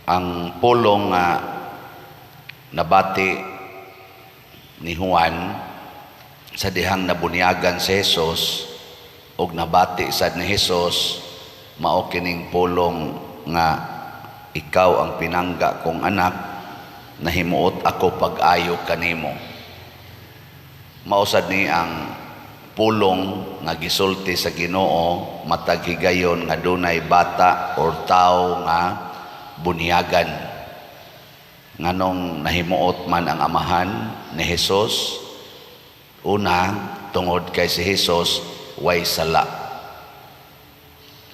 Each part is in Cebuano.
Ang pulong nga nabati ni Juan sa dihang nabunyagan si Jesus ug nabati sad ni Jesus, mao kining pulong nga "Ikaw ang pinangga kong anak, nahimuot ako pag-ayo kanimo." Mao sad ni ang pulong nga gisulti sa Ginoo matag higayon nga dunay bata or tao nga bunyagan. Nganong nahimuot man ang amahan ni Jesus? Una, tungod kay si Jesus way sala.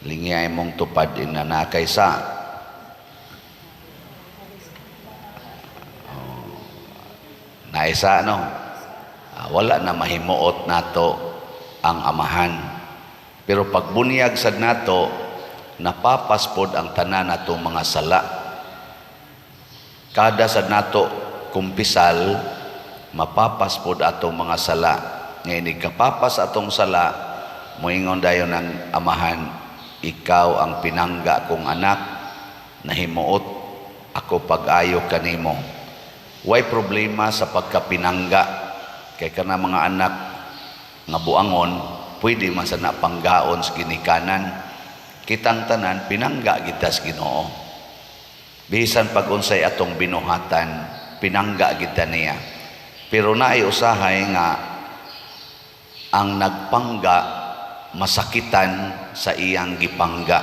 Lingiyay mong tupad ina na kay sa oh, naisa no. Ah, wala na mahimuot nato ang amahan. Pero pagbunyag sad nato, napapaspod ang tanan nato mga sala. Kada sad nato kumpisal, mapapaspod atong mga sala. Ngayon, ikapapas atong sala, moingon dayon ang amahan, "Ikaw ang pinangga kong anak, nahimuot ako pag-ayo kanimo." Way problema sa pagkapinangga kay kana mga anak nga buangon, pwede man sa na panggaon sa ginikanan. Kitang tanan pinangga kita sa Ginoo. Bisan pag unsay atong binuhatan, pinangga kita niya. Pero naay usahay nga ang nagpangga masakitan sa iyang gipangga.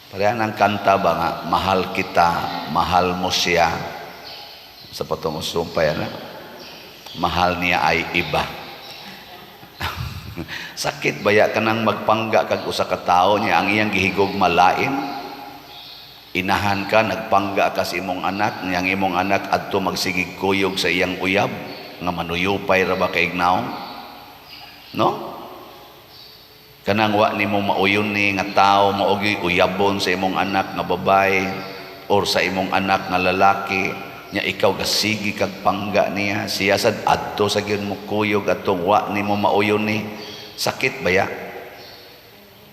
Pareha ng kanta ba nga, "Mahal kita, mahal mo siya." Sa patong sumpay na, mahal niya ay iba. Sakit baya kanang magpangga kag usa ka tawo niya ang iyang gihigog malain. Inahan ka, nagpangga ka sa imong anak, niyang imong anak adto magsigig kuyog sa iyang uyab nga manuyupay ra ba kay ignaw? No? Kanang wa nimo mauyon ni nga tao mao gyud uyabon sa imong anak nga babae or sa imong anak nga lalaki nya ikaw gasigi kag pangga niya, siya sad adto sa gyud mo kuyog atong wa nimo mauyon ni. Sakit baya.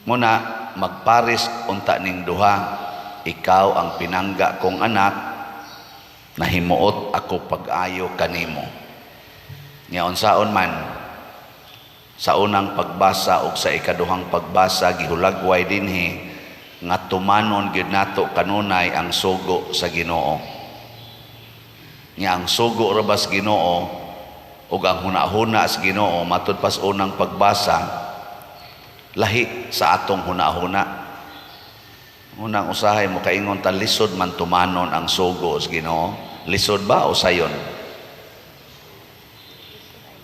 Muna magpares unta ning duha, "Ikaw ang pinangga kong anak, nahimuot ako pag-ayo kanimo." Nya unsaon man, sa unang pagbasa ug sa ikaduhang pagbasa gihulagway dinhi nga tumanon gyud nato kanunay ang sugo sa Ginoo. Nya ang sugo ra ba sa Ginoo ug ang hunahuna sa Ginoo matud pas unang pagbasa lahi sa atong hunahuna. Unang usahay mo kaingon ta, lisod man tumanon ang sugo sa Ginoo. Lisod ba o sayon?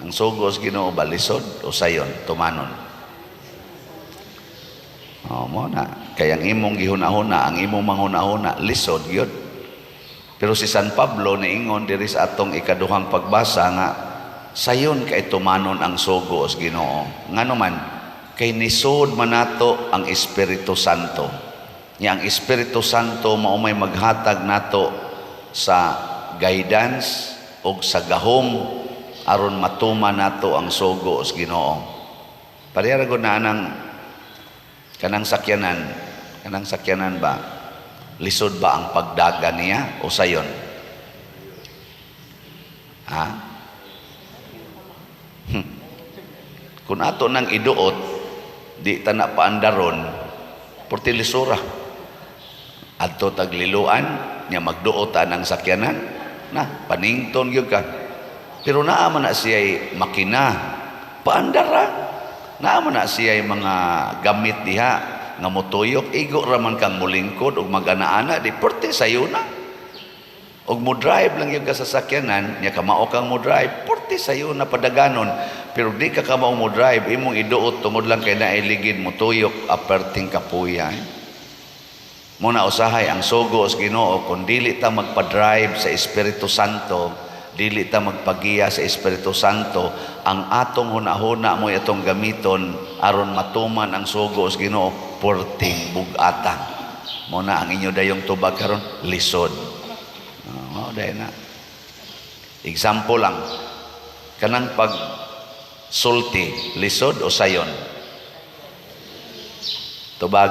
Ang sugo sa Ginoo ba, lisod o sayon tumanon? Oh, mo na. Kay ang imong gihuna-huna, ang imong manghuna-huna, lisod gyud. Pero si San Pablo niingon diri sa atong ikaduhang pagbasa nga sayon kay tumanon ang sugo sa Ginoo. Ngano man? Kay nisod man nato ang Espiritu Santo. Nya ang Espiritu Santo mao may maghatag nato sa guidance ug sa gahom aron matuman nato ang sugo sa Ginoo. Pareha ra gud na anang kanang sakyanan ba, lisod ba ang pagdaga niya o sayon? Ha? Kung ato nang iduot, di ta na paandaron, porti lisura. Adto tagliluan, nya magduot ta ng sakyanan, na panington gyud ka. Pero naa man na siya'y makina, paandara. Naa man na siya'y mga gamit diha nga motuyok, igo ra man kang mulingkod ug mag-ana-ana, di porte sayo na. Og mo drive lang yung ka sa sakyanan, nya kamao kang mo drive, porte sayo na padaganon. Pero di ka kamao mo drive, imong iduot tungod lang kay nailigid mo tuyok, aperting kapuya. Eh. Muna usahay ang sugo sa Ginoo, kung dili ta magpa-drive sa Espiritu Santo, dili ta magpagiya sa Espiritu Santo, ang atong hunahuna mo atong gamiton aron matuman ang sugo sa Ginoo, porting bugata. Muna ang inyo dayong tubag karon, lisod. Oh, dahil na. Example lang, kanang pag sulti, lisod o sayon? Tubag.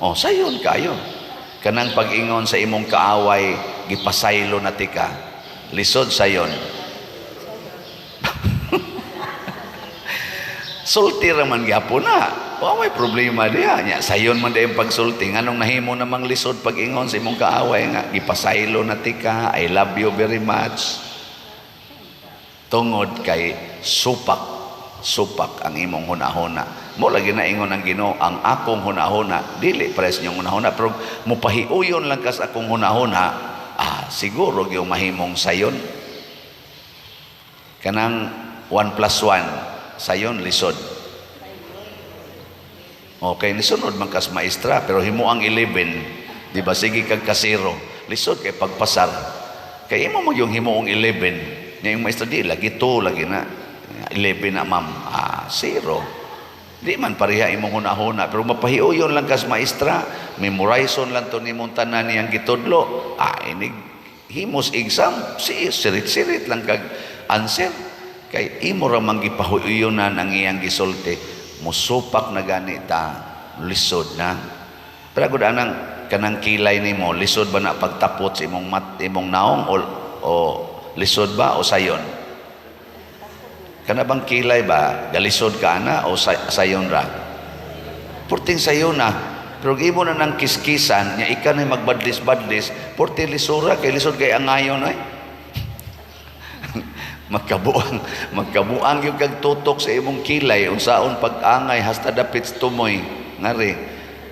Oh, sayon kayo. Kanang pag-ingon sa imong kaaway, gipasaylo na tika. Lisod sayon. Sulti ra man gyapon na. Wa may problema diha. Nya sayon man dayong pagsulti. Nganong nahimo namang lisod pag-ingon sa imong kaaway nga gipasaylo na tika, I love you very much. Tungod kay supak, supak ang imong hunahuna. Mo lagi na ingon ang Ginoo, ang akong hunahuna dili pares inyong hunahuna, pero mupahiuyon lang kas akong hunahuna, siguro gyud mahimong sayon. Kanang 1 plus 1 sayon lisod. Okay, nisunod man kas maestra, pero himo ang 11, di ba? Sige kag kasero, lisod kay pagpasar. Kay imo mo yung himuong 11, nya yung maestra di lagi 2 lagi na 11 na ma'am, 0. Di man pareha imong hunahuna, pero mapahiuyon lang kas maestra, memorizon lang to nimong tanan niyang gitudlo. Inig himos exam, si sirit-sirit lang kag answer. Kay imo ra man gipahiuyonan ang iyang gisulti. Musupak na gani ta, lisod na. Pero gud anang kanang kilay nimo, lisod ba na pagtapot sa imong mat, imong naong o lisod ba o sayon? Kana bang kilay ba galisod ka ana o sayon ra? Porting sayon na. Pero imo na nang kiskisan nya ika na magbadlis-badlis, porti lisura kay lisod kay angayon ay. Magkabuang, magkabuang yung kag tutok sa imong kilay unsaon pag-angay hasta dapit sa tumoy ngari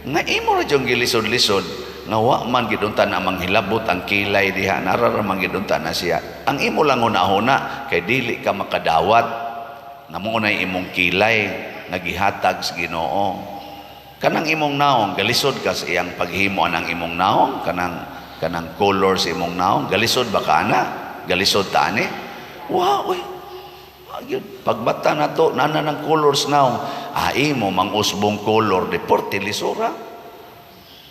nga imo ra jung gilisod-lisod nga wa man gid unta na manghilabot ang kilay diha, nara ra man gid unta na siya. Ang imo lang hunahuna kay dili ka makadawat nga mo nay imong kilay nga gihatag sa Ginoo. Kanang imong naong galisod ka sa iyang paghimo anang imong naong, kanang kanang color sa imong naong galisod ba ka ana? Galisod ta ani? Wa oy. Ayun, pagbata na to, nana ng colors naong. Imo mang usbong color, di porte lisura.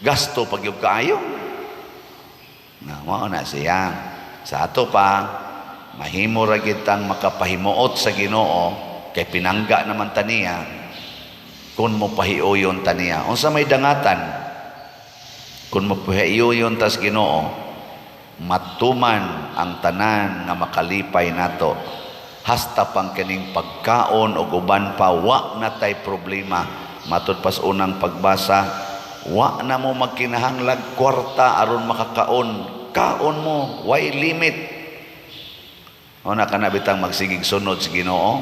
Gasto pag yung kaayo. Na, mao na siya. Sa ato pa, mahimo ra kitang makapahimuot sa Ginoo, kay pinangga naman taniya, kung mo pahiuyon taniya. Unsa may dangatan? Kung mo pahiuyon tas Ginoo, matuman ang tanan nga makalipay nato. Hasta pang kining pagkaon o uban pa, wa na tay problema. Matud pas unang pagbasa, wa na mo magkinahanglag kwarta aron makakaon. Kaon mo, way limit. O na kana bitang magsigig sunod sa Ginoo,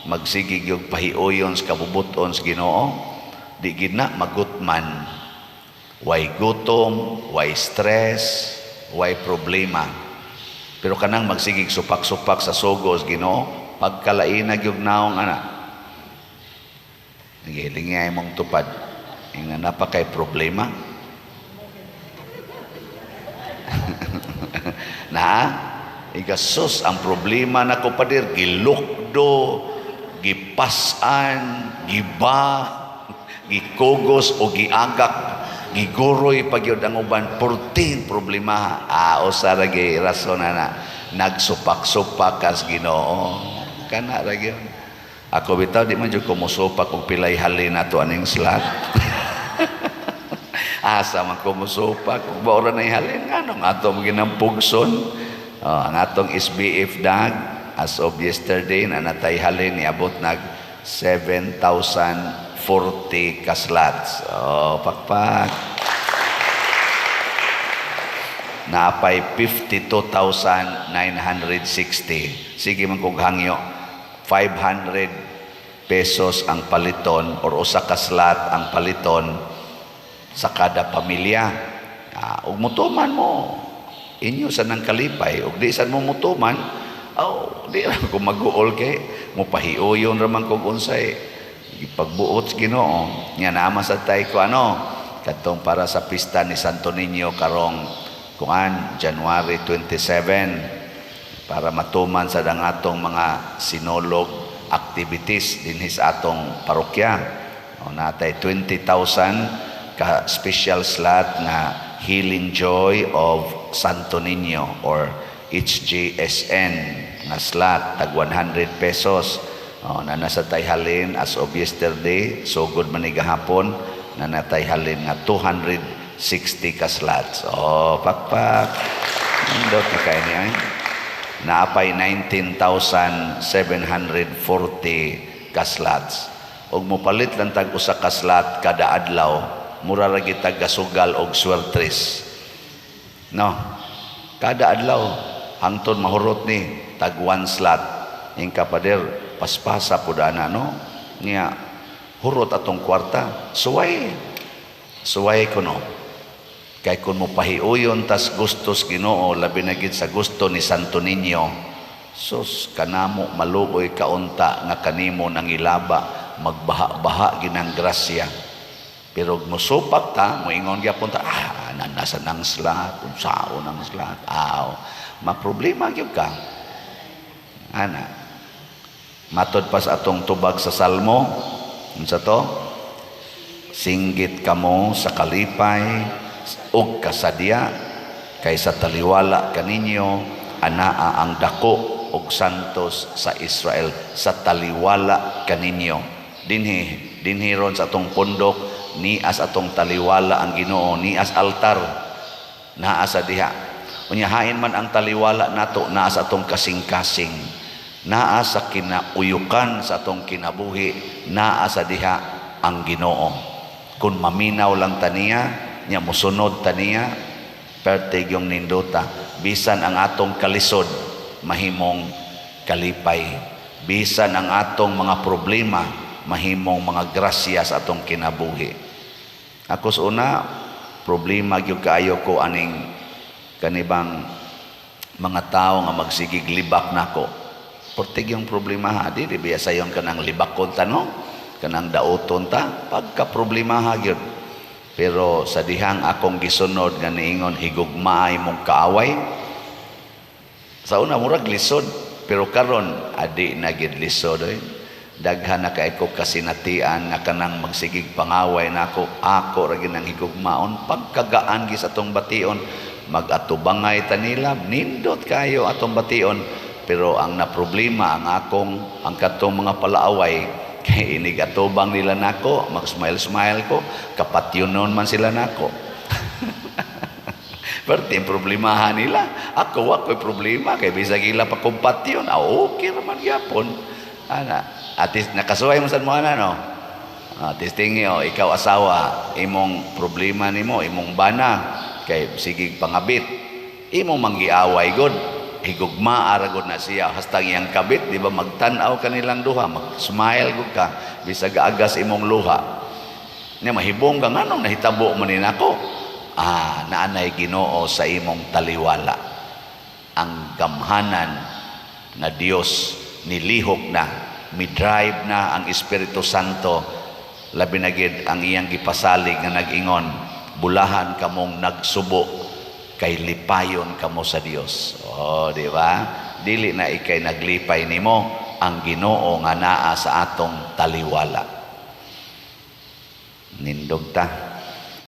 magsigig yung pahiuyon sa kabubuton sa Ginoo, di gid na magutman. Way gutom, way stress, way problema. Pero kanang magsigig supak-supak sa sugos Ginoo, pagkalaina gyud naong ana. Nagihiling nga imong tupad. Nga napakay problema. Na, igasos ang problema nako pader, gilukdo, gipasan, giba, gikugos o giagak, giguroy pagyud ang uban, 14 problema. Usa ra gyud rason na nagsupak-supak kas Ginoo. Kana ra gyud. Ako bitaw di man jud ko mosupak og pilay halin nato aning slot. Asa man ko mosupak ug ba ora nay halin, nganong ato mo ginampugson? Oh, ang atong SBF dag as of yesterday na natay halin niabot nag 7,040 ka slots. Oh, pakpak. Naapay 52,960. Sige man kog hangyo, 500 pesos ang paliton or usa ka slot ang paliton sa kada pamilya. Ug mutuman mo, inyo sa nang kalipay. Ug di sad mo mutuman, oh, di ra ko mag-uol kay mupahiuyon ra man kog unsay ipagbuot sa Ginoo. Nya naama sa tay ko ano kadtong para sa pista ni Santo Niño karong kuan January 27 para matuman sa dang atong mga sinulog activities dinhi sa atong parokya. O natay 20,000 ka special slot nga Healing Joy of Santo Niño or HJSN nga slot tag 100 pesos. O, na nasa tay halin as of yesterday, sugod man ni gahapon, na natay halin nga 200 ka slots. Oh, pakpak. Nindot na kay niya. Eh. Naapay 19,740 ka slots. Og mopalit lang tag usa ka slot kada adlaw, mura ra gyud tag gasugal og swertres. No. Kada adlaw hangtod mahurot ni tag one slot. Ingka, "Pader, paspasa pud ana, no?" Niya hurot atong kwarta. Suway. Suway kuno. Kay kung mo pahiuyon tas gustos Ginoo, labi na gid sa gusto ni Santo Niño, sus, kanamo maluoy kaunta nga kanimo nangilaba, magbaha-baha ginang grasya. Pero musupak ta, moingon gyapon ta, "Ah, nasa nang slot, unsao nang slot," aw, maproblema gyud ka. Ana. Matod pa sa atong tubag sa Salmo, unsa to? "Singgit kamo sa kalipay ug kasadya kay sa taliwala kaninyo anaa ang dako og santos sa Israel." Sa taliwala kaninyo, dinhi, dinhi ron sa atong pundok, nias atong taliwala ang Ginoo, nias altar, naa sa diha. Unya hain man ang taliwala nato, naa sa atong kasing-kasing, naa sa kinauyukan sa atong kinabuhi, naa sa diha ang Ginoo. Kung maminaw lang taniya nya musunod taniya, pertig yung nindota. Bisan ang atong kalisod mahimong kalipay, bisan ang atong mga problema mahimong mga grasya sa atong kinabuhi. Ako sa una, problema gyud kaayo ko aning kanibang mga tao nga magsigig libak nako. Pertig yung problema ha, di biya sayon kanang libakon ta, no? Kanang dauton ta, pagka problema ha gyud. Pero sa dihang akong gisunod nga niingon, "Higugmaay mong kaaway." Sa una murag lisod, pero karon adi na gid lisod oy. Daghan na kay ko kasinatian nga kanang magsigig pangaway nako, ako ra gid ang higugmaon, pagkagaan gi sa atong bation, mag-atubangay ta nila, nindot kayo atong bation. Pero ang na problema ang akong ang katong mga palaaway kay inig atubang nila nako, mag-smile smile ko, kapatyonon man sila nako. Pero yung problemahan nila, ako wa ko'y problema kay bisag ila pa kumpatyon, ah, okay raman gyapon. Ana, at least nakasuway mo sad mo ana, no? Ah, testingi oh, ikaw asawa, imong problema nimo, imong bana kay sigig pangabit. Imong manggiaway god, higugmaa ra gud na siya hastang iyang kabit, di ba magtan-aw kanilang duha, mag-smile gud ka bisag agas imong luha. Nya mahibong ka, nganong nahitabo man ni nako? Ah, naanay Ginoo sa imong taliwala. Ang gamhanan nga Dios nilihok na, mi-drive na ang Espiritu Santo, labi na gid ang iyang gipasalig nga nag-ingon, "Bulahan kamong nagsubo kay lipayon kamo sa Dios." Oh, di ba? Dili na ikay naglipay nimo, ang Ginoo nga naa sa atong taliwala. Nindog ta.